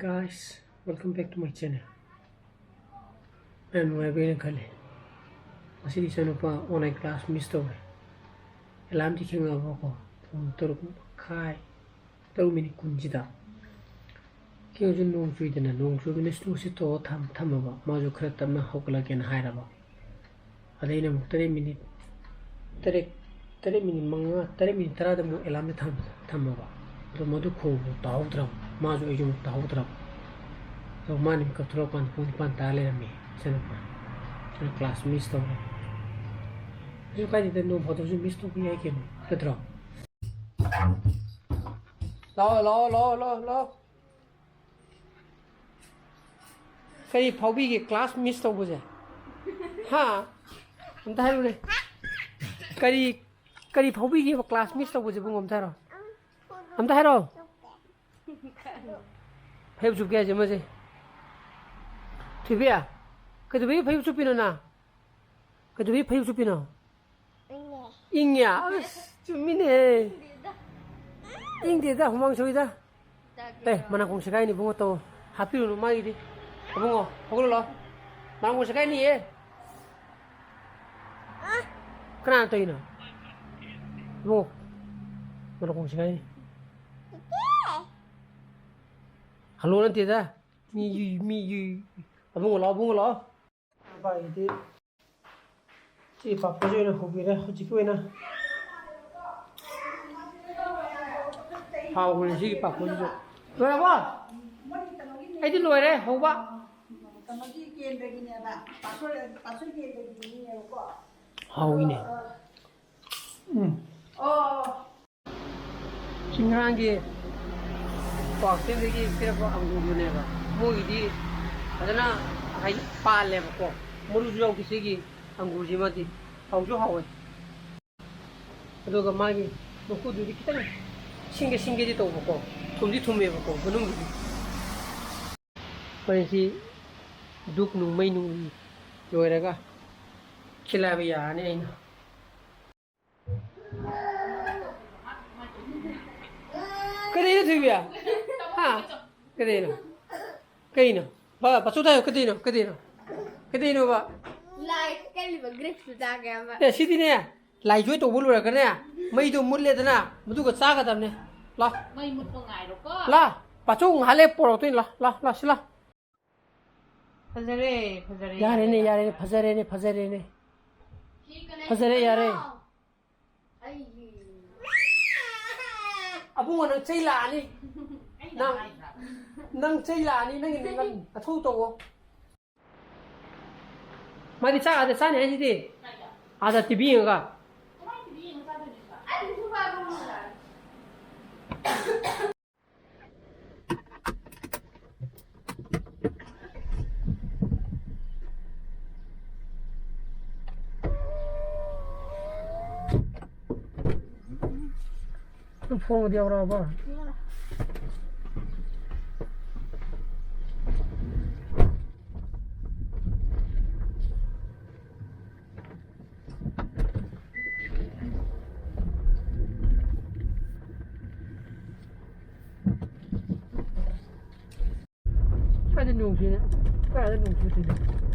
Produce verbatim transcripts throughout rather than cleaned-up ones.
Guys, welcome back to my channel. ꯌꯥꯝ ꯅꯨꯡꯉꯥꯏꯕ꯭ꯔꯥ ꯍꯥꯏꯅ ꯈꯜꯂꯤ꯫ ꯉꯁꯤꯗꯤ ꯏꯆꯥꯅꯨꯄꯥ online class miss ꯇꯧꯔꯦ꯫ Alarmꯗꯤ ꯈꯤꯡꯉꯛꯑꯕꯀꯣ, ꯄꯨꯡ ꯇꯔꯨꯛ ꯃꯈꯥꯏ, ꯇꯔꯨꯛ minute ꯀꯨꯟꯁꯤꯗ꯫ ꯈꯤꯡꯉꯁꯨ ꯅꯣꯡ ꯆꯨꯏꯗꯅ, ꯅꯣꯡ ꯆꯨꯕꯅ snow sheet ꯇꯧꯔ ꯊꯝ-, ꯊꯝꯃꯕ꯫ ꯃꯥꯁꯨ ꯈꯔ ꯇꯞꯅ ꯍꯧꯒꯠꯂꯛꯀꯦꯅ ꯍꯥꯏꯔꯕ꯫ ꯑꯗꯩ ꯑꯩꯅ ꯑꯃꯨꯛ ꯇꯔꯦꯠ minute, ꯇꯔꯦꯠ, ꯇꯔꯦꯠ minute ꯃꯉꯥ, ꯇꯔꯦꯠ minute ꯇꯔꯥꯗ ꯑꯃꯨꯛ alarmꯁꯦ ꯊꯝ-, ꯊꯝꯃꯕ꯫ ꯑꯗꯣ ꯃꯗꯨ ꯈꯣꯡꯕꯗꯣ ꯇꯥꯍꯧꯗ꯭ꯔꯕ, ꯃꯥꯁꯨ ꯑꯩꯁꯨ ꯑꯃꯨꯛ ꯇꯥꯍꯧꯗ꯭ꯔꯕ꯫ ꯑꯗꯣ ꯃꯥꯅ ꯃꯤꯀꯞ ꯊꯣꯛꯂꯛꯄ ꯀꯥꯟꯗ ꯄꯨꯡ ꯅꯤꯄꯥꯟ ꯇꯥ ꯂꯩꯔꯝꯃꯦ ꯏꯆꯥꯅꯨꯄꯥ꯫ ꯑꯗꯨꯅ class miss ꯇꯧꯔꯦ꯫ ꯀꯩꯁꯨ ꯀꯥꯏꯗꯦꯗ, ꯅꯣꯡ ꯐꯥꯗꯣꯛꯁꯨ miss ꯇꯧꯕ ꯌꯥꯏ ꯀꯩꯅꯣ, ꯅꯠꯇ꯭ꯔꯣ? ꯂꯥꯛꯑꯣ, ꯂꯥꯛꯑꯣ, ꯂꯥꯛꯑꯣ, ꯂꯥꯛꯑꯣ, ꯂꯥꯛꯑꯣ꯫ ꯀꯔꯤ ꯐꯥꯎꯕꯤꯒꯦ class miss ꯇꯧꯕꯁꯦ? ꯍꯥ? ꯑꯝꯇ ꯍꯥꯏꯔꯨꯅꯦ꯫ ꯀꯔꯤ, ꯀꯔꯤ ꯐꯥꯎꯕꯤꯒꯦꯕ class miss ꯇꯧꯕꯁꯦ, ꯏꯕꯨꯡꯉꯣ? ꯑꯝꯇ ꯍꯥꯏꯔꯣ꯫ ꯑꯝꯇ ꯍꯥꯏꯔꯣ꯫ ꯐꯩꯖꯨꯞ ꯆꯨꯞꯀꯦ ꯍꯥꯏꯁꯦ ꯃꯁꯦ꯫ ꯊꯣꯏꯕꯤ, ꯀꯩꯗꯧꯕꯒꯤ ꯐꯩꯖꯨꯞ ꯆꯨꯞꯄꯤꯅꯣ ꯅꯪ? ꯀꯩꯗꯧꯕꯒꯤ ꯐꯩꯖꯨꯞ ꯆꯨꯞꯄꯤꯅꯣ? ꯏꯪꯉꯦ꯫ ꯏꯪꯉꯦ? ꯑꯁ, ꯆꯨꯝꯃꯤꯅꯦꯍꯦ꯫ ꯏꯪꯗꯦꯗ꯫ ꯏꯪꯗꯦꯗ, ꯍꯨꯃꯥꯡ ꯁꯧꯏꯗ꯫ ꯆꯥꯛ ꯑꯦ, ꯄꯤꯔꯣ꯫ ꯃꯅꯥꯀꯣꯡ ꯁꯦꯒꯥꯏꯅꯤ ꯏꯕꯨꯡꯉꯣ, ꯇꯧ꯫ ꯍꯥꯞꯄꯤꯔꯨꯅꯨ ꯃꯥꯒꯤꯗꯤ꯫ ꯏꯕꯨꯡꯉꯣ, ꯍꯧꯒꯠꯂꯣ ꯂꯥꯎ꯫ ꯃꯅꯥꯀꯣꯡ ꯁꯦꯒꯥꯏꯅꯤꯌꯦ꯫ ꯀꯅꯥꯅ ꯇꯧꯔꯤꯅꯣ? ꯏꯕꯨꯡꯉꯣ, ꯃꯅꯥꯀꯣꯡ ꯁꯦꯒꯥꯏꯅꯤ꯫ ꯍꯜꯂꯣ ꯅꯠꯇꯦꯗ꯫ ꯃꯤ ꯌꯨ-, ꯃꯤ ꯌꯨ-, ꯑꯕꯨꯡꯉꯣ ꯂꯥꯎ, ꯑꯕꯨꯡꯉꯣ ꯂꯥꯎ꯫ ꯏꯄꯥꯒꯤꯗꯤ ꯁꯤ ꯄꯥꯐꯣꯔꯁꯤ ꯑꯣꯏꯅ ꯍꯧꯕꯤꯔꯦ ꯍꯧꯖꯤꯛꯀꯤ ꯑꯣꯏꯅ꯫ ꯍꯥꯎꯕꯅꯦ ꯁꯤꯒꯤ ꯄꯥꯐꯣꯔꯁꯤꯁꯨ꯫ ꯂꯣꯏꯔꯕꯣ? ꯑꯩꯗꯤ ꯂꯣꯏꯔꯦ ꯍꯧꯕ꯫ ꯀꯩꯅꯣꯒꯤ ꯀꯦꯟꯗ꯭ꯔꯒꯤꯅꯦꯕ, ꯄꯥꯐꯣꯔ, ꯄꯥꯐꯣꯔ ꯀꯦꯟꯗ꯭ꯔꯒꯤꯅꯦꯕꯀꯣ꯫ ꯍꯥꯎꯏꯅꯦ꯫ ꯎꯝ꯫ ꯑꯣ꯫ ꯁꯤ ꯉꯔꯥꯡꯒꯤ ꯀ꯭ꯋꯥꯀꯩꯊꯦꯜꯗꯒꯤ ꯄꯤꯔꯛꯄ ꯑꯪꯒꯨꯔꯗꯨꯅꯦꯕ꯫ ꯃꯣꯏꯒꯤꯗꯤ ꯐꯖꯅ ꯍꯥꯏꯗꯤ ꯄꯥꯜꯂꯦꯕꯀꯣ꯫ ꯃꯔꯨꯁꯨ ꯌꯥꯎꯗꯦ ꯁꯤꯒꯤ ꯑꯪꯒꯨꯔꯁꯤꯃꯗꯤ꯫ ꯍꯥꯎꯁꯨ ꯍꯥꯎꯋꯦ꯫ ꯑꯗꯨꯒ ꯃꯥꯒꯤ ꯃꯀꯨꯗꯨꯗꯤ ꯈꯤꯇꯪ ꯁꯤꯟꯒꯦ ꯁꯤꯟꯒꯦꯗꯤ ꯇꯧꯕꯀꯣ꯫ ꯊꯨꯝꯗꯤ ꯊꯨꯝꯃꯦꯕꯀꯣ ꯃꯅꯨꯡꯒꯤꯗꯤ꯫ ꯍꯣꯔꯦꯟ ꯁꯤ ꯙꯨꯞ ꯅꯨꯡ ꯃꯩ ꯅꯨꯡ ꯂꯣꯏꯔꯒ ꯈꯤꯜꯂꯛꯑꯕ ꯌꯥꯔꯅꯤ ꯑꯩꯅ꯫ ꯀꯩꯗꯩꯅꯣ ꯊꯣꯏꯕꯤ? ꯍꯥ? ꯀꯩꯗꯩꯅꯣ? ꯀꯩꯅꯣ? ꯕꯥ, ꯕꯥꯆꯧꯗ ꯍꯥꯏꯌꯣ, ꯀꯩꯗꯧꯅꯣ? ꯀꯩꯗꯧꯅꯣ? ꯀꯩꯗꯧꯅꯣꯕ? ꯂꯥꯏ ꯀꯠꯂꯤꯕ grape ꯇꯨ ꯆꯥꯒꯦ ꯍꯥꯏꯕ꯫ ꯑꯦ, ꯁꯤꯗꯤꯅꯦ, ꯂꯥꯏ ꯖꯣꯏ ꯇꯧꯕ ꯂꯣꯏꯔꯒꯅꯦ, ꯃꯩꯗꯣ ꯃꯨꯠꯂꯦꯗꯅ, ꯃꯗꯨꯒ ꯆꯥꯒꯗꯕꯅꯦ꯫ ꯂꯥ꯫ ꯃꯩ ꯃꯨꯠꯄ ꯉꯥꯏꯔꯣꯀꯣ꯫ ꯂꯥ, ꯕꯥꯆꯧ ꯉꯥꯏꯍꯥꯛ ꯂꯩꯔ ꯄꯣꯔꯛꯇꯣꯏꯅꯤ꯫ ꯂꯥ, ꯂꯥ, ꯂꯥ, ꯁꯤ ꯂꯥ꯫ ꯐꯖꯔꯦ, ꯐꯖꯔꯦ, ꯌꯥꯔꯦꯅꯦ, ꯌꯥꯔꯦ, ꯌꯥꯔꯦꯅꯦ, ꯌꯥꯔꯦ꯫ ꯐꯖꯔꯦꯅꯦ, ꯐꯖꯔꯦꯅꯦ꯫ ꯁꯤ ꯀꯅꯥꯏ ꯐꯖꯔꯦ, ꯌꯥꯔꯦ꯫ ꯀꯩꯅꯣ? ꯑꯩꯒꯤ꯫ ꯑꯕꯨꯡꯉꯣ, ꯅꯪ ꯆꯩ ꯂꯥꯛꯑꯅꯤ꯫ ꯑꯩꯅ ꯅꯪ, ꯍꯥꯏꯗ꯭ꯔꯥ? ꯅꯪ ꯆꯩ ꯂꯥꯛꯑꯅꯤ, ꯅꯪꯒꯤ ꯅꯪ ꯅꯊꯧ ꯇꯧꯋꯣ꯫ ꯃꯥꯗꯤ ꯆꯥꯛ ꯑꯥꯗ ꯆꯥꯅꯤ ꯍꯥꯏꯁꯤꯗꯤ꯫ ꯀꯥꯏꯗ? ꯑꯥꯗ ꯇꯤꯚꯤ ꯌꯦꯡꯉꯒ꯫ ꯀꯃꯥꯏ ꯇꯤꯚꯤ ꯌꯦꯡꯉ ꯆꯥꯗꯣꯏꯅꯣ ꯁꯤꯗ? ꯑꯩ ꯁꯨ ꯄꯥꯏꯕ ꯉꯝꯗ꯭ꯔꯦ꯫ ꯅꯪ ꯐꯣꯟꯒꯗꯤ ꯌꯥꯎꯔꯛꯑꯕ? ꯀꯥꯏꯗ ꯅꯣꯡ ꯆꯨꯏꯅ? ꯀꯥꯏꯗ ꯅꯣꯡ ꯆꯨꯗꯣꯏꯅꯣ?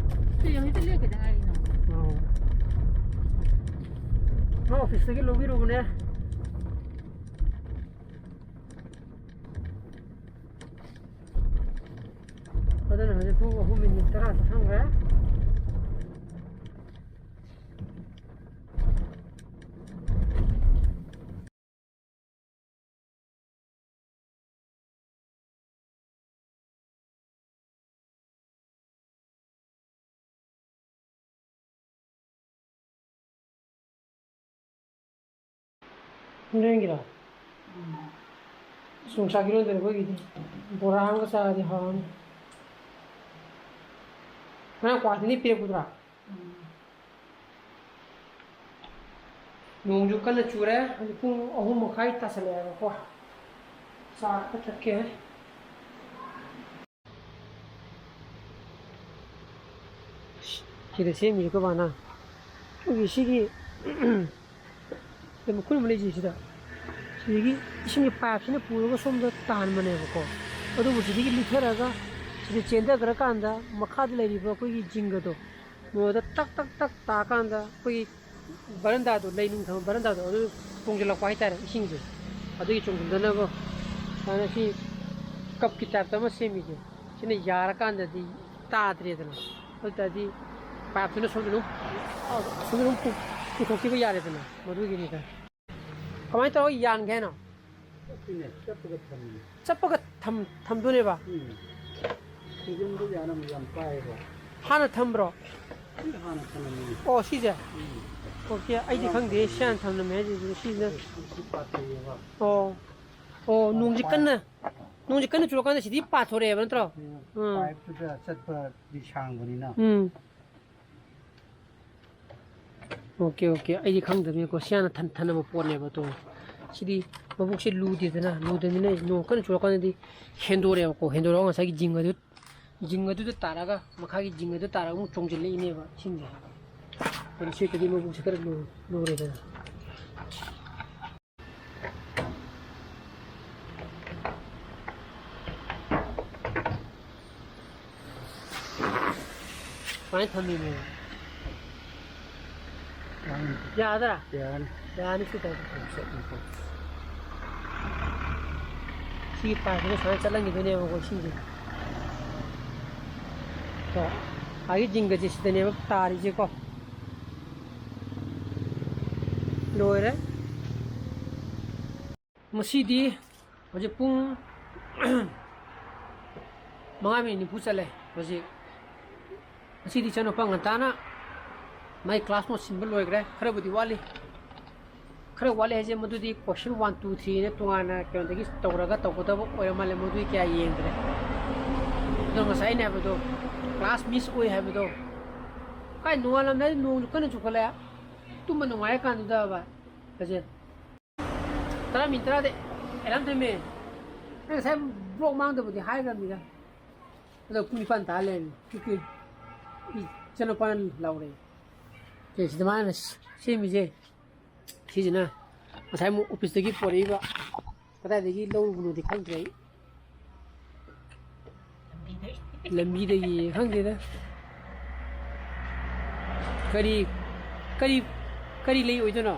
ꯁꯤ ꯍꯧꯖꯤꯛꯇ ꯂꯦꯞꯈꯤꯗ ꯉꯥꯏꯔꯤ ꯅꯣꯡ꯫ ꯑꯣ꯫ ꯃꯥ ꯑꯣꯐꯤꯁꯇꯒꯤ ꯂꯧꯕꯤꯔꯨꯕꯅꯦ꯫ ꯑꯗꯨꯅ ꯍꯧꯖꯤꯛ ꯄꯨꯡ ꯑꯍꯨꯝ ꯃꯤꯅꯤꯠ ꯇꯔꯥ ꯆꯠꯁꯟꯈ꯭ꯔꯦ꯫ ꯍꯣꯔꯦꯟꯒꯤꯔꯣ? ꯎꯝ꯫ ꯌꯣꯡꯆꯥꯛ ꯏꯔꯣꯟꯗꯣꯏꯅꯦ ꯑꯩꯈꯣꯏꯒꯤꯗꯤ꯫ ꯕꯣꯔꯥ ꯑꯃꯒ ꯆꯥꯔꯗꯤ ꯍꯥꯎꯔꯅꯤ꯫ ꯉꯔꯥꯡ ꯀ꯭ꯋꯥꯊꯤꯅꯤ ꯄꯤꯔꯛꯄꯗꯨꯔꯥ? ꯎꯝ꯫ ꯅꯣꯡꯁꯨ ꯀꯟꯅ ꯆꯨꯔꯦ꯫ ꯍꯧꯖꯤꯛ ꯄꯨꯡ ꯑꯍꯨꯝ ꯃꯈꯥꯏ ꯇꯥꯁꯜꯂꯛꯑꯦꯕꯀꯣ꯫ ꯆꯥ ꯈꯔ ꯊꯛꯀꯦ꯫ ꯁꯤꯗ ꯁꯦꯝꯃꯤꯁꯦ ꯑꯩꯈꯣꯏ ꯕꯥꯅ꯫ ꯑꯩꯈꯣꯏꯒꯤ ꯁꯤꯒꯤ ꯁꯤꯗ ꯃꯈꯨꯟ ꯑꯃ ꯂꯩꯖꯩ ꯁꯤꯗ꯫ ꯁꯤꯗꯒꯤ ꯏꯁꯤꯡꯒꯤ ꯄꯥꯏꯞꯁꯤꯅ ꯄꯨꯔꯒ ꯁꯣꯝꯗ ꯇꯥꯍꯟꯕꯅꯦꯕꯀꯣ꯫ ꯑꯗꯨꯕꯨ ꯁꯤꯗꯒꯤ ꯂꯤꯊꯔꯒ ꯁꯤꯗ ꯆꯦꯟꯊꯈ꯭ꯔꯀꯥꯟꯗ ꯃꯈꯥꯗ ꯂꯩꯔꯤꯕ ꯑꯩꯈꯣꯏꯒꯤ ꯖꯤꯡꯒꯗꯣ ꯃꯣꯏꯗ ꯇꯛ ꯇꯛ ꯇꯛ ꯇꯥꯀꯥꯟꯗ ꯑꯩꯈꯣꯏꯒꯤ ꯕꯔꯟꯗꯥꯗꯣ, ꯂꯩ ꯅꯨꯡ ꯊꯝꯕ ꯕꯔꯟꯗꯥꯗꯣ ꯑꯗꯨ ꯆꯣꯡꯁꯤꯜꯂꯛꯄ ꯍꯥꯏꯇꯥꯔꯦ, ꯏꯁꯤꯡꯁꯦ꯫ ꯑꯗꯨꯒꯤ ꯆꯣꯡꯁꯤꯟꯗꯅꯕ ꯁꯨꯃꯥꯏꯅ ꯁꯤ ꯀꯞꯀꯤ ꯇꯥꯏꯞꯇ ꯑꯃ ꯁꯦꯝꯃꯤꯁꯦ, ꯁꯤꯅ ꯌꯥꯔꯀꯥꯟꯗꯗꯤ ꯇꯥꯗ꯭ꯔꯦꯗꯅ꯫ ꯑꯗꯨ ꯇꯥꯔꯗꯤ ꯄꯥꯏꯞꯇꯨꯅ ꯁꯣꯝꯗ ꯑꯗꯨꯝ, ꯁꯣꯝꯗ ꯑꯗꯨꯝ ꯄꯨ-, ꯄꯨꯊꯣꯛꯈꯤꯕ ꯌꯥꯔꯦꯗꯅ꯫ ꯃꯗꯨꯒꯤꯅꯤꯗ꯫ ꯀꯃꯥꯏꯅ ꯇꯧꯔꯒ ꯌꯥꯟꯒꯦ ꯍꯥꯏꯅꯣ? ꯆꯠꯄꯒ ꯊꯝꯃꯤꯅꯦ꯫ ꯆꯠꯄꯒ ꯊꯝ-, ꯊꯝꯗꯣꯏꯅꯦꯕ? ꯎꯝ꯫ ꯈꯣꯡꯖꯣꯝꯗ ꯌꯥꯅꯕ ꯌꯥꯝ ꯄꯥꯏꯌꯦꯕ꯫ ꯍꯥꯟꯅ ꯊꯝꯕ꯭ꯔꯣ? ꯁꯤ ꯍꯥꯟꯅ ꯊꯝꯃꯝꯃꯤꯅꯦ꯫ ꯑꯣ, ꯁꯤꯁꯦ? ꯎꯝ꯫ ꯑꯣꯀꯦ, ꯑꯩꯗꯤ ꯈꯪꯗꯦ꯫ ꯁꯤ ꯍꯥꯟꯅ ꯊꯝꯂꯝꯃꯦ ꯍꯥꯏꯁꯤꯗꯤ ꯁꯤꯁꯤꯅ꯫ ꯁꯤ ꯄꯥꯊꯩꯌꯦꯕ꯫ ꯑꯣ꯫ ꯑꯣ, ꯅꯣꯡꯁꯤ ꯀꯟꯅ, ꯅꯣꯡꯁꯤ ꯀꯟꯅ ꯆꯨꯔꯀꯥꯟꯗ ꯁꯤꯗꯤ ꯄꯥꯊꯣꯔꯛꯑꯦꯕ ꯅꯠꯇ꯭ꯔꯣ? ꯎꯝ꯫ ꯄꯥꯏꯞꯇꯨꯗ ꯆꯠꯄꯗꯤ ꯁꯥꯡꯕꯅꯤꯅ꯫ ꯎꯝ꯫ Okay, okay. ꯑꯩꯗꯤ ꯈꯪꯗꯕꯅꯤꯀꯣ꯫ ꯁꯤ ꯍꯥꯟꯅ ꯊꯟ-, ꯊꯟꯅꯕ ꯄꯣꯠꯅꯦꯕ꯫ ꯇꯣ, ꯁꯤꯗꯤ ꯃꯕꯨꯛꯁꯦ ꯂꯨꯗꯦꯗꯅ, ꯂꯨꯗꯕꯅꯤꯅ ꯅꯣꯡ ꯀꯟꯅ ꯆꯨꯔꯀꯥꯟꯗꯗꯤ ꯍꯦꯟꯗꯣꯔꯛꯑꯦꯕꯀꯣ꯫ ꯍꯦꯟꯗꯣꯔꯛꯑꯒ ꯉꯁꯥꯏꯒꯤ ꯖꯤꯡꯒꯗꯨ, ꯖꯤꯡꯒꯗꯨꯗ ꯇꯥꯔꯛꯑꯒ, ꯃꯈꯥꯒꯤ ꯖꯤꯡꯒꯗꯨ ꯇꯥꯔꯒ ꯑꯃꯨꯛ ꯆꯣꯡꯁꯤꯜꯂꯛꯏꯅꯦꯕ ꯏꯁꯤꯡꯁꯦ꯫ ꯑꯗꯨꯅ ꯁꯤ ꯈꯨꯗꯤꯡꯃꯛ ꯃꯕꯨꯛꯁꯦ ꯈꯔ ꯂꯨ-, ꯂꯨꯔꯦꯗꯅ꯫ ꯁꯨꯃꯥꯏꯅ ꯊꯝꯃꯤꯅꯦ꯫ ꯌꯥꯅꯤ꯫ ꯌꯥꯗ꯭ꯔꯥ? ꯌꯥꯅꯤ꯫ ꯌꯥꯅꯤ, ꯁꯤ ꯇꯧꯔꯁꯤ꯫ ꯁꯤꯒꯤ ꯄꯥꯏꯞꯁꯤꯅ ꯁꯨꯃꯥꯏꯅ ꯆꯠꯍꯟꯈꯤꯗꯣꯏꯅꯦꯕꯀꯣ, ꯏꯁꯤꯡꯁꯦ꯫ ꯀꯣ, ꯑꯥꯒꯤ ꯖꯤꯡꯒꯁꯦ ꯁꯤꯗꯅꯦꯕ ꯇꯥꯔꯤꯁꯦꯀꯣ꯫ ꯂꯣꯏꯔꯦ꯫ ꯉꯁꯤꯗꯤ ꯍꯧꯖꯤꯛ ꯄꯨꯡ ꯃꯉꯥ ꯃꯤꯅꯤꯠ ꯅꯤꯐꯨ ꯆꯠꯂꯦ ꯍꯧꯖꯤꯛ꯫ ꯉꯁꯤꯗꯤ ꯏꯆꯥꯅꯨꯄꯥ ꯉꯟꯇꯥꯅ ꯃꯥꯏ class note ꯁꯤꯟꯕ ꯂꯣꯏꯈ꯭ꯔꯦ꯫ ꯈꯔꯕꯨꯗꯤ ꯋꯥꯠꯂꯤ꯫ ꯈꯔ ꯋꯥꯠꯂꯤ ꯍꯥꯏꯁꯦ, ꯃꯗꯨꯗꯤ question one, two, three ꯍꯥꯏꯅ ꯇꯣꯉꯥꯟꯅ ꯀꯩꯅꯣꯗꯒꯤ ꯇꯧꯔꯒ ꯇꯧꯒꯗꯕ ꯑꯣꯏꯔ ꯃꯥꯜꯂꯦ, ꯃꯗꯨꯗꯤ ꯀꯌꯥ ꯌꯦꯡꯗ꯭ꯔꯦ꯫ ꯑꯗꯣ ꯉꯁꯥꯏ ꯑꯩꯅ ꯍꯥꯏꯕꯗꯣ, class miss ꯑꯣꯏ ꯍꯥꯏꯕꯗꯣ, ꯀꯥꯏ ꯅꯣꯡꯉꯥꯜꯂꯝꯗꯥꯏꯗ ꯅꯣꯡꯁꯨ ꯀꯟꯅ ꯆꯨꯈꯠꯂꯛꯑꯦ, ꯇꯨꯝꯕ ꯅꯨꯡꯉꯥꯏꯔ ꯀꯥꯟꯗꯨꯗꯕ ꯍꯥꯏꯁꯦ꯫ ꯇꯔꯥ ꯃꯤꯅꯤꯠ ꯇꯔꯥꯗꯤ alarm ꯊꯝꯃꯦ꯫ ꯑꯩ ꯉꯁꯥꯏ vlog ꯃꯥꯡꯗꯕꯨꯗꯤ ꯍꯥꯏꯈ꯭ꯔꯕꯅꯤꯗ꯫ ꯑꯗꯣ ꯄꯨꯡ ꯅꯤꯄꯥꯟ ꯇꯥ ꯂꯩꯔꯝꯃꯤ꯫ ꯀ꯭ꯔꯤꯛ ꯀ꯭ꯔꯤꯛ꯫ ꯏꯆꯥꯅꯨꯄꯥꯅ ꯂꯥꯎꯔꯛꯑꯦ꯫ ꯁꯦ, ꯁꯤꯗ ꯃꯥꯅ ꯁꯦꯝꯃꯤꯁꯦ꯫ ꯁꯤꯁꯤꯅ ꯉꯁꯥꯏ ꯑꯃꯨꯛ office ꯇꯒꯤ ꯄꯣꯔꯛꯏꯕ꯫ ꯀꯗꯥꯏꯗꯒꯤ ꯂꯧꯔꯨꯕꯅꯣꯗꯤ ꯈꯪꯗ꯭ꯔꯦ ꯑꯩ꯫ ꯂꯝꯕꯤꯗ ꯂꯝꯕꯤꯗꯒꯤ ꯈꯪꯗꯦꯗ꯫ ꯀꯔꯤ, ꯀꯔꯤ, ꯀꯔꯤ ꯂꯩ ꯑꯣꯏꯗꯣꯏꯅꯣ?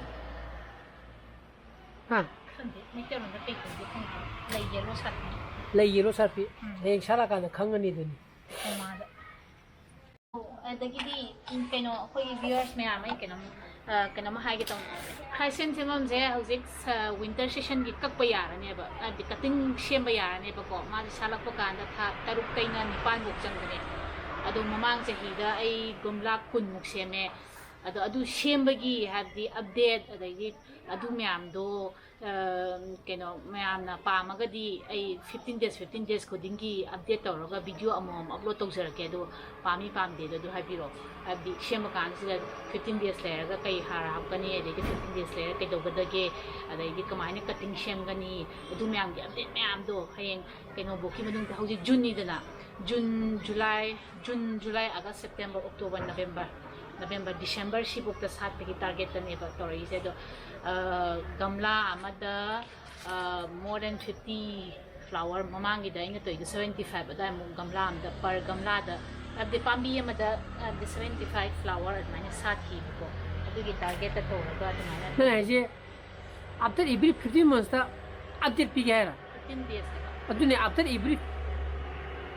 ꯍꯥ? ꯈꯪꯗꯦ, ꯃꯩꯇꯩꯂꯣꯟꯗ ꯀꯩ ꯀꯧꯒꯦ ꯈꯪꯗꯦ꯫ ꯂꯩ ꯌꯦꯜꯂꯣ ꯁꯥꯠꯄꯤ꯫ ꯂꯩ ꯌꯦꯜꯂꯣ ꯁꯥꯠꯄꯤ꯫ ꯎꯝ꯫ ꯍꯌꯦꯡ ꯁꯥꯠꯂꯀꯥꯟꯗ ꯈꯪꯉꯅꯤ ꯑꯗꯨꯅꯤ꯫ ꯃꯃꯥꯗ꯫ ꯑꯗꯒꯤꯗꯤ, ꯎꯝ, ꯀꯩꯅꯣ, ꯑꯩꯈꯣꯏꯒꯤ viewers ꯃꯌꯥꯝ, ꯑꯩ ꯀꯩꯅꯣꯝ, ꯑ, ꯀꯩꯅꯣꯝ ꯍꯥꯏꯒꯦ ꯇꯧꯅꯤ꯫ ꯍꯥꯏ ꯁꯦꯝ ꯁꯦꯝꯐꯝꯁꯦ ꯍꯧꯖꯤꯛ ꯁ-, winter seasonꯒꯤ ꯀꯛꯄ ꯌꯥꯔꯅꯦꯕ, ꯍꯥꯏꯕꯗꯤ cutting ꯁꯦꯝꯕ ꯌꯥꯔꯅꯦꯕꯀꯣ꯫ ꯃꯥꯁꯦ ꯁꯥꯠꯂꯛꯄ ꯀꯥꯟꯗ ꯊꯥ ꯇꯔꯨꯛꯇꯩꯅ ꯅꯤꯄꯥꯟꯐꯧ ꯆꯪꯕꯅꯦ꯫ ꯑꯗꯣ ꯃꯃꯥꯡ ꯆꯍꯤꯗ ꯑꯩ ꯒꯝꯂꯥ ꯀꯨꯟꯃꯨꯛ ꯁꯦꯝꯃꯦ꯫ ꯑꯗꯣ ꯑꯗꯨ ꯁꯦꯝꯕꯒꯤ, ꯍꯥꯏꯕꯗꯤ, update, ꯑꯗꯩꯗꯤ ꯑꯗꯨ ꯃꯌꯥꯝꯗꯣ, ꯑ, ꯀꯩꯅꯣ, ꯃꯌꯥꯝꯅ ꯄꯥꯝꯃꯒꯗꯤ ꯑꯩ fifteen days, fifteen days ꯈꯨꯗꯤꯡꯒꯤ update ꯇꯧꯔꯒ video ꯑꯃꯃꯝ upload ꯇꯧꯖꯔꯛꯀꯦ꯫ ꯑꯗꯣ ꯄꯥꯝꯃꯤ ꯄꯥꯝꯗꯦꯗꯣ ꯑꯗꯨ ꯍꯥꯏꯕꯤꯔꯛꯑꯣ꯫ ꯍꯥꯏꯕꯗꯤ ꯁꯦꯝꯕ ꯀꯥꯟꯁꯤꯗ fifteen days ꯂꯩꯔꯒ ꯀꯩ ꯍꯥꯔ ꯍꯥꯞꯀꯅꯤ, ꯑꯗꯩꯗꯤ fifteen days ꯂꯩꯔꯒ ꯀꯩꯗꯧꯒꯗꯒꯦ, ꯑꯗꯩꯗꯤ ꯀꯃꯥꯏꯅ cutting ꯁꯦꯝꯒꯅꯤ, ꯑꯗꯨ ꯃꯌꯥꯝꯒꯤ update ꯃꯌꯥꯝꯗꯣ ꯍꯌꯦꯡ ꯀꯩꯅꯣꯐꯧꯀꯤ ꯃꯅꯨꯡꯗ, ꯍꯧꯖꯤꯛ Juneꯅꯤꯗꯅ, June, July, June, July, August, September, October, November, November, December ꯁꯤꯐꯧꯗ ꯁꯥꯠꯄꯒꯤ targetꯇꯅꯦꯕ ꯇꯧꯔꯛꯏꯁꯦ꯫ ꯑꯗꯣ, ꯑ, ꯒꯝꯂꯥ ꯑꯃꯗ, ꯑ, more than fifty flower, ꯃꯃꯥꯡꯒꯤꯗ ꯑꯩꯅ ꯇꯧꯔꯤꯗꯣ seventy five ꯑꯗꯨꯋꯥꯏꯃꯨꯛ ꯒꯝꯂꯥ ꯑꯃꯗ, per ꯒꯝꯂꯥꯗ, ꯍꯥꯏꯕꯗꯤ ꯄꯥꯝꯕꯤ ꯑꯃꯗ, ꯍꯥꯏꯕꯗꯤ seventy five flower ꯑꯗꯨꯃꯥꯏꯅ ꯁꯥꯠꯈꯤꯕꯀꯣ꯫ ꯑꯗꯨꯒꯤ targetꯇ ꯇꯧꯔꯒ ꯑꯗꯨꯃꯥꯏꯅ ꯅꯪ ꯍꯥꯏꯁꯦ after every fifteen monthsꯇ update ꯄꯤꯒꯦ ꯍꯥꯏꯔꯣ? Fifteen days ꯍꯥꯏꯕ꯫ ꯑꯗꯨꯅꯦ, after every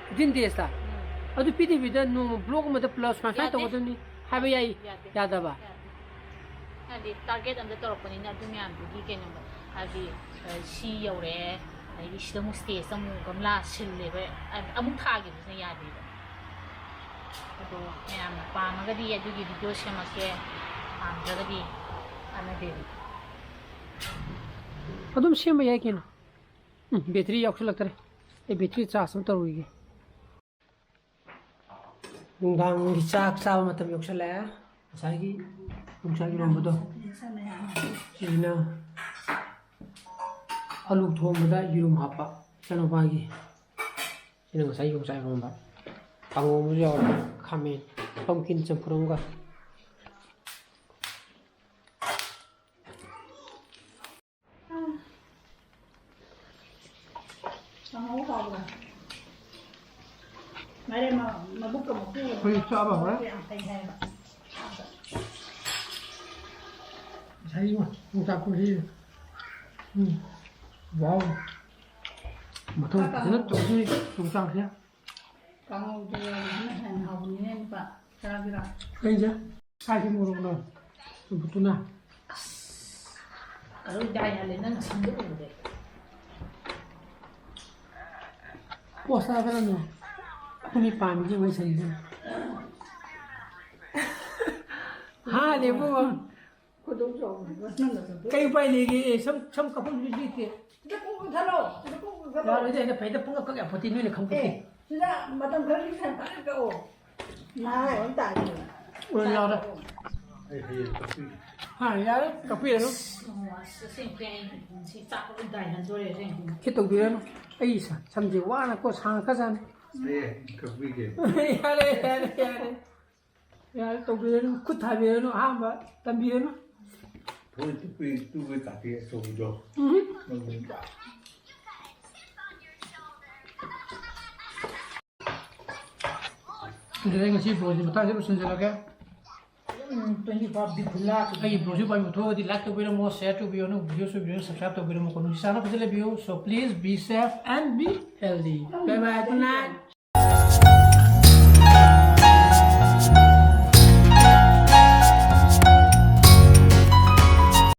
fifteen daysꯇ꯫ ꯎꯝ꯫ ꯑꯗꯨ ꯄꯤꯗꯕꯤꯗ ꯅꯣꯡꯃ vlog ꯑꯃꯗ ꯄꯨꯂꯞ ꯁꯨꯃꯥꯏ ꯁꯨꯃꯥꯏ ꯌꯥꯗꯦ꯫ ꯇꯧꯒꯗꯕꯅꯤ ꯍꯥꯏꯕ ꯌꯥꯏ-, ꯌꯥꯗꯦ꯫ ꯌꯥꯗꯕ? ꯌꯥꯗꯦ꯫ ꯍꯥꯏꯗꯤ target ꯑꯝꯗ ꯇꯧꯔꯛꯄꯅꯤꯅ ꯑꯗꯨ ꯃꯌꯥꯝꯗꯨꯒꯤ ꯀꯩꯅꯣꯗꯣ, ꯍꯥꯏꯗꯤ, ꯑ, ꯁꯤ ꯌꯧꯔꯛꯑꯦ, ꯑꯗꯩꯗꯤ ꯁꯤꯗ ꯑꯃꯨꯛ stageꯇ ꯑꯃꯨꯛ ꯒꯝꯂꯥ ꯁꯤꯜꯂꯦꯕ, ꯑ, ꯑꯃꯨꯛ ꯊꯥꯈꯤꯕꯁꯤꯅ ꯌꯥꯗꯦꯕ꯫ ꯑꯗꯣ ꯃꯌꯥꯝꯅ ꯄꯥꯝꯃꯒꯗꯤ ꯑꯗꯨꯒꯤ video ꯁꯦꯝꯃꯛꯀꯦ, ꯄꯥꯝꯗ꯭ꯔꯒꯗꯤ ꯀꯥꯟꯅꯗꯦꯕ꯫ ꯑꯗꯨꯝ ꯁꯦꯝꯕ ꯌꯥꯏ ꯀꯩꯅꯣ꯫ ꯎꯝ, battery ꯌꯥꯎꯁꯜꯂꯛꯇ꯭ꯔꯦ꯫ ꯑꯩ battery charge ꯑꯃ ꯇꯧꯔꯨꯈꯤꯒꯦ꯫ ꯅꯨꯡꯗꯥꯡꯒꯤ ꯆꯥꯛ ꯆꯥꯕ ꯃꯇꯝ ꯌꯧꯁꯜꯂꯛꯑꯦ꯫ ꯉꯁꯥꯏꯒꯤ ꯌꯣꯡꯆꯥꯛ ꯏꯔꯣꯝꯕꯗꯣ, ꯁꯤꯁꯤꯅ ꯑꯂꯨ ꯊꯣꯡꯕꯗ ꯌꯦꯔꯨꯝ ꯍꯥꯞꯄ ꯏꯆꯥꯅꯨꯄꯥꯒꯤ꯫ ꯁꯤꯅ ꯉꯁꯥꯏ ꯌꯣꯡꯆꯥꯛ ꯏꯔꯣꯝꯕ꯫ ꯀꯥꯡꯉꯧ ꯑꯃꯁꯨ ꯌꯥꯎꯔꯦ, ꯈꯥꯃꯦꯟ, pumpkin ꯆꯝꯐꯨꯠ ꯑꯃꯒ꯫ ꯀꯥꯡꯍꯧ ꯍꯥꯎꯕ꯭ꯔꯥ? ꯃꯥꯏꯔꯦꯟ ꯃ-, ꯃꯕꯨꯛꯀ ꯃꯀꯨꯒ ꯑꯩꯈꯣꯏ ꯆꯥꯕ ꯍꯧꯔꯦ꯫ ꯌꯥꯝ ꯐꯩ ꯍꯥꯏꯌꯦꯕ꯫ ꯉꯁꯥꯏꯒꯤ ꯌꯣꯡꯆꯥꯛ ꯈꯨꯔꯤ꯫ ꯎꯝ꯫ ꯋꯥꯎ꯫ ꯃꯊꯧ ꯐꯖꯅ ꯇꯧꯗꯣꯏꯅꯤ ꯌꯣꯡꯆꯥꯛꯁꯦ꯫ ꯀꯥꯡꯍꯧꯗ ꯌꯥꯎꯕꯁꯤꯅ ꯍꯦꯟꯅ ꯍꯥꯎꯕꯅꯤꯅꯦ, ꯅꯨꯄꯥ꯫ ꯆꯥꯒꯦꯔꯥ? ꯑꯩꯁꯦ ꯀꯥꯏꯁꯤ ꯃꯣꯔꯣꯛꯅꯣ? ꯆꯝꯐꯨꯠꯇꯨꯅ꯫ ꯑꯔꯣꯏ ꯗꯥꯏ ꯍꯥꯏꯔꯦ ꯅꯪ ꯁꯤꯟꯗ ꯎꯕꯗꯩ꯫ ꯄꯣꯁ ꯇꯥꯗꯅꯅꯦ꯫ ꯑꯩꯈꯣꯏ ꯃꯤ ꯄꯥꯟꯕꯁꯦ ꯋꯥꯔꯤ ꯁꯥꯟꯅꯁꯦ꯫ ꯍꯥ, ꯂꯦꯝꯕꯨ꯫ ꯈꯨꯗꯣꯡ ꯆꯥꯎꯕꯅꯦꯕ ꯅꯪꯅ ꯆꯠꯄ꯫ ꯀꯩ ꯎꯄꯥꯏ ꯂꯩꯒꯦ? ꯑꯦ, ꯁꯝ, ꯁꯝ ꯀꯛꯐꯝꯁꯨ ꯂꯩꯇꯦ꯫ ꯁꯤꯗ ꯀꯣꯛ ꯀꯛꯊꯠꯂꯣ꯫ ꯁꯤꯗ ꯀꯣꯛ ꯀꯛꯊꯠꯂꯣ꯫ ꯌꯥꯔꯣꯏꯗ, ꯑꯩꯅ ꯐꯩꯗ ꯄꯨꯡꯀꯛ ꯀꯛ ꯌꯥꯄꯣꯠꯇꯦ, ꯅꯣꯏꯅ ꯈꯪꯄꯣꯠꯇꯦ꯫ ꯑꯦ, ꯁꯤꯗ ꯃꯇꯝ ꯈꯔꯒꯤ ꯁꯥꯏ ꯐꯖꯅ ꯀꯛꯑꯣ꯫ ꯅꯍꯥ ꯑꯣꯏꯅ ꯇꯥꯔꯤ꯫ ꯑꯣꯏ ꯌꯥꯎꯔꯦ꯫ ꯑꯩ ꯍꯌꯦꯡ ꯀꯛꯄꯤꯒꯦ꯫ ꯍꯥ, ꯌꯥꯔꯦ, ꯀꯛꯄꯤꯔꯅꯨ꯫ ꯑꯁ, ꯑꯁꯦꯡꯕ ꯑꯩ ꯁꯤ ꯆꯥꯛ ꯂꯣꯏ ꯗꯥꯏ ꯍꯟꯗꯣꯔꯦ ꯑꯁꯦꯡꯕ꯫ ꯁꯤ ꯇꯧꯕꯤꯔꯅꯨ꯫ ꯑꯩ ꯁ-, ꯁꯝꯁꯦ ꯋꯥꯅꯀꯣ ꯁꯥꯡꯉꯛꯈ꯭ꯔꯖꯥꯠꯅꯤ꯫ ꯍꯌꯦꯡ ꯀꯛꯄꯤꯒꯦ꯫ ꯌꯥꯔꯦ, ꯌꯥꯔꯦ, ꯌꯥꯔꯦ꯫ ꯌꯥꯔꯦ, ꯇꯧꯕꯤꯔꯅꯨ꯫ ꯈꯨꯠ ꯊꯥꯕꯤꯔꯅꯨ꯫ ꯑꯍꯥꯟꯕ ꯇꯝꯕꯤꯔꯅꯨ꯫ ꯊꯣꯏ ꯇꯨꯄꯤ ꯇꯨꯕ ꯇꯥꯇꯤ ꯑꯆꯧꯕꯗꯣ꯫ ꯎꯝ꯫ ꯑꯗꯨꯗꯤ ꯑꯩ ꯉꯁꯤ vlogꯁꯤ ꯃꯇꯥꯡꯁꯤꯗ ꯂꯣꯏꯁꯤꯟꯖꯔꯒꯦ꯫ ꯎꯝ, twenty five ꯗꯤ ꯈꯨꯂꯥꯛ꯫ ꯑꯩꯒꯤ vlogꯁꯤ ꯄꯥꯝꯕꯤꯕ ꯊꯣꯛꯑꯒꯗꯤ like ꯇꯧꯕꯤꯔꯝꯃꯣ, share ꯇꯧꯕꯤꯔꯝꯃꯣ, videoꯁꯨ ꯁꯨꯕꯤꯔꯝꯃꯣ, subscribe ꯇꯧꯕꯤꯔꯝꯃꯣ, ꯀꯣ ꯅꯨꯡꯁꯤ ꯆꯥꯟꯅ ꯐꯖꯅ ꯂꯩꯕꯤꯌꯨ꯫ So please be safe and be healthy. Bye bye, good night.